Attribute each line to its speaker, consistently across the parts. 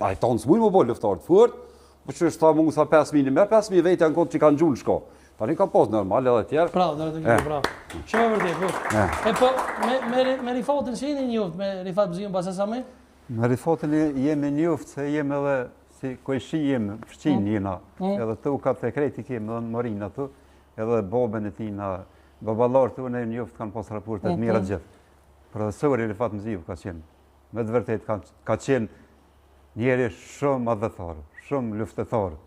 Speaker 1: Ai tonë s'mujnë me bo luftar të fort, po që është tha mungu sa 5.000, me 5.000 vetë janë konë që kanë gjunë shko. Tani ka pas normal edhe
Speaker 2: tjerë. Bravo, dhe të gjithë, bravo. Shumë e vërtetë, po. E po, me, me, me Rifatin si jeni njoft, me Rifat Mziun pas e
Speaker 3: me? Me Rifatin jemi njoft se jemi edhe si kojshi jemi, fqinj mm. jena, mm. edhe tu ka të krejt i kemë edhe në Morinë ato, edhe babën e tina, baballarët tonë njoft kanë pas raporte të mira mm, gjithë. Profesori Rifat Mziu ka qenë, Me të vërtetë ka, ka qenë njeri shumë atdhetar, shumë luftëtar,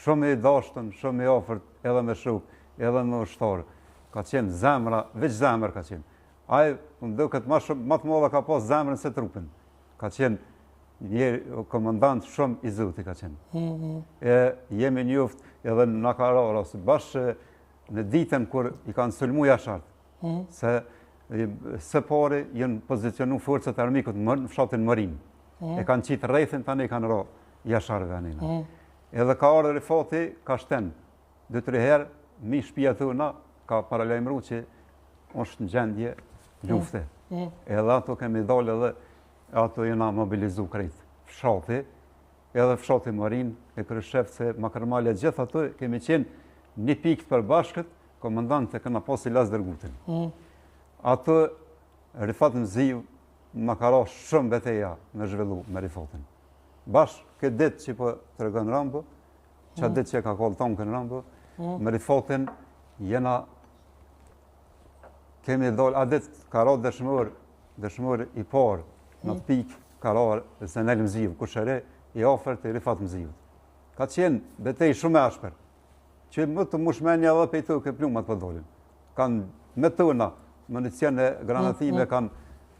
Speaker 3: shumë i dashtun, shumë i afërt edhe me shokë, edhe me ushtarë. Ka qenë zemra, veç zemër ka qenë. Ai, më duket ma shumë, ma të madhe ka pas zemrën se trupin. Ka qenë një komandant shumë i zoti ka qenë. Mm -hmm. E jemi njoft edhe na ka ra rasti, bash në ditën kur i kanë sulmu Jasharët, mm. se së pari janë pozicionu forcat e armikut në fshatin Morinë. Mm. E kanë qitë rrethin, tani i kanë ra Jasharëve anina. Mm. Edhe ka ardhë Rifati, ka shten, dy tre herë, mi shpia tona, ka paralajmëru që është në gjendje lufte. Mm. Edhe ato kemi dalë edhe ato jena mobilizu krejt fshati, edhe fshati Morinë, e Krushevc, Makërmale, gjithë ato kemi qenë një pikë të përbashkët, Komandant e kena pas Ilaz Dërgutin. Mm. Atë Rifat Mziu na ka ra shumë beteja me zhvillu me Rifatin. Bash këtë ditë që po tregon Rambo, që mm. ditë që e ka kallë tankën Rambo, mm. me Rifatin jena kemi dalë, atë ditë ka ra dëshmor, dëshmor i parë në atë mm. pikë, ka ra Zenel Mziu, kushëri i afërt i Rifat Mziut. Ka qenë betejë shumë e ashpër. Që më të mush menja edhe pej toke plumat po dolin. Kanë me tona, municion e granatime, mm, mm. kanë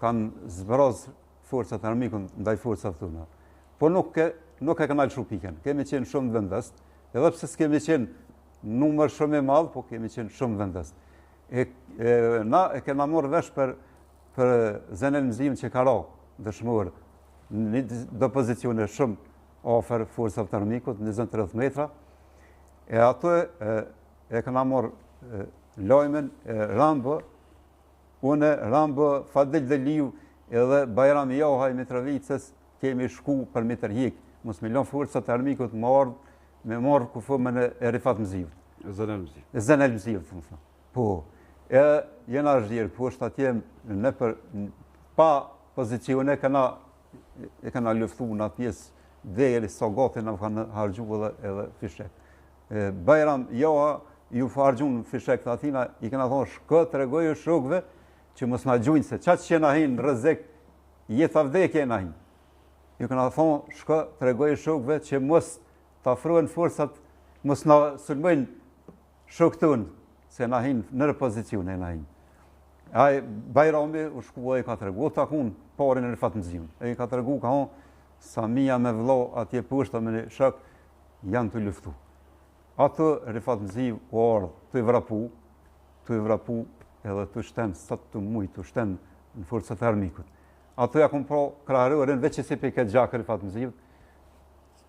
Speaker 3: kanë zbraz forcat e armikut ndaj forcave tona. Po nuk e, nuk e kena lëshu pikën. Kemi qenë shumë të vendosët, edhe pse s'kemi qenë numër shumë i madh, po kemi qenë shumë të vendosët. E, e, na e kena marrë vesh për, për Zenel Mziun që ka ra dëshmor në do pozicione shumë afër forcave të armikut, 20-30 metra, E ato e, e kena marrë lajmin, e Rambo, une, Rambo, Fadil Deliu, edhe Bajram Jaha i Mitrovicës, kemi shku për me tërhjek, mos me lon forcat e armikut me ardhë, me marrë kufomën e, e Rifat Mziut.
Speaker 1: E Zenel Mziut.
Speaker 3: E Zenel Mziut, më thënë. Po, e jena zhjerë poshtë atje nëpër, pa pozicione, kena e kena luftu në atë pjesë deri sa gati na kanë harxhu edhe edhe fishek. E, Bajram Jaha ju harxhun fishek të atina, i kena thonë shko tregoju shokëve që mos na gjujnë se qaq që na hinë rrezik jeta vdekje na hinë. Ju kena thonë shko tregoju shokëve që mos të afrohen forcat, mos na sulmojnë Shokët tonë, se na hinë në pozicione na hinë. Ai Bajrami u shku e i ka tregu, u takun parin e Rifat Mziun. E i ka tregu ka thonë Samia me vëlla atje poshtë me një shok janë tu luftu. Ato Rifat Mziu u ardh tu i vrapu, tu i vrapu edhe tu shten sa të mujt, tu shten në forcat e armikut. Ato ja kom pa kraharorin veç që si pe këtë gjak Rifat Mziut,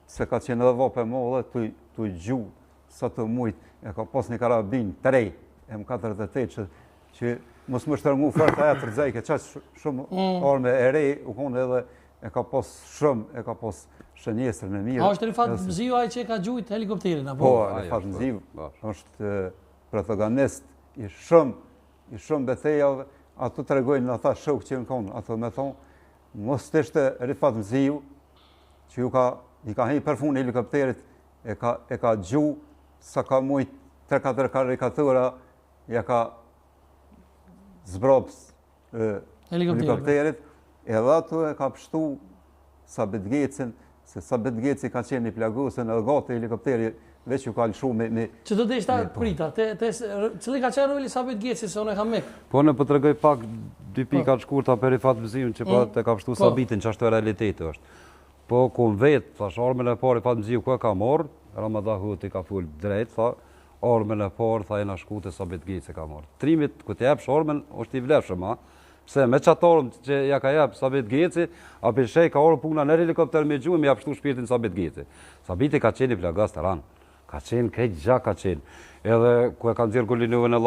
Speaker 3: se ka qenë edhe vapë e madhe tu tu gju sa të mujt, e ka pas një karabinë të re, M48 që, që mos më shtërngu fort aja të rrëzojke, qaq shumë mm. arme e re, u konë edhe e ka pas shumë, e ka pas shënjestrën e
Speaker 2: mirë. A është Rifat Mziu ai që e ka gjujt helikopterin,
Speaker 3: apo? Po, Rifat Mziu është protagonist i shumë, i shumë betejave, ato tregojnë ata shokë që janë konë, ato me thonë, mos të ishte Rifat Mziu, që ju ka, i ka hi përfund helikopterit, e ka e ka gju sa ka mujt 3-4 karikatura ja ka zbraps helikopterit edhe ato e ka pshtu Sabit Gecin se Sabit Geci ka qenë i plagosën edhe gati helikopteri veç ju ka lëshu me... me
Speaker 2: Që të deshta po. prita, te, te, cili ka qenë roli Sabit Geci, se unë e kam mek?
Speaker 1: Po në po tregoj pak dy pika po. të shkurta për Rifat Mziun që po mm. të ka pshtu po. Sabitin, që ashtu realiteti është. Po ku vet, thash armën e parë Rifat Mziu ku e ka marr, Ramadan Hoti ka fol drejt, tha, armën e parë tha jena shku te Sabit Geci ka marr. Trimit ku t'i jepsh armën është i vlefshëm, a? Pse me çat armë që ja ka jep Sabit Geci, a pe sheh ka ardhur puna në helikopter me gju me ja pshtu shpirtin Sabit Geci. Sabiti ka qenë i plagos të ran. Ka qenë krejt gjak ka qenë. Edhe ku e ka nxjerr Gulinovën e.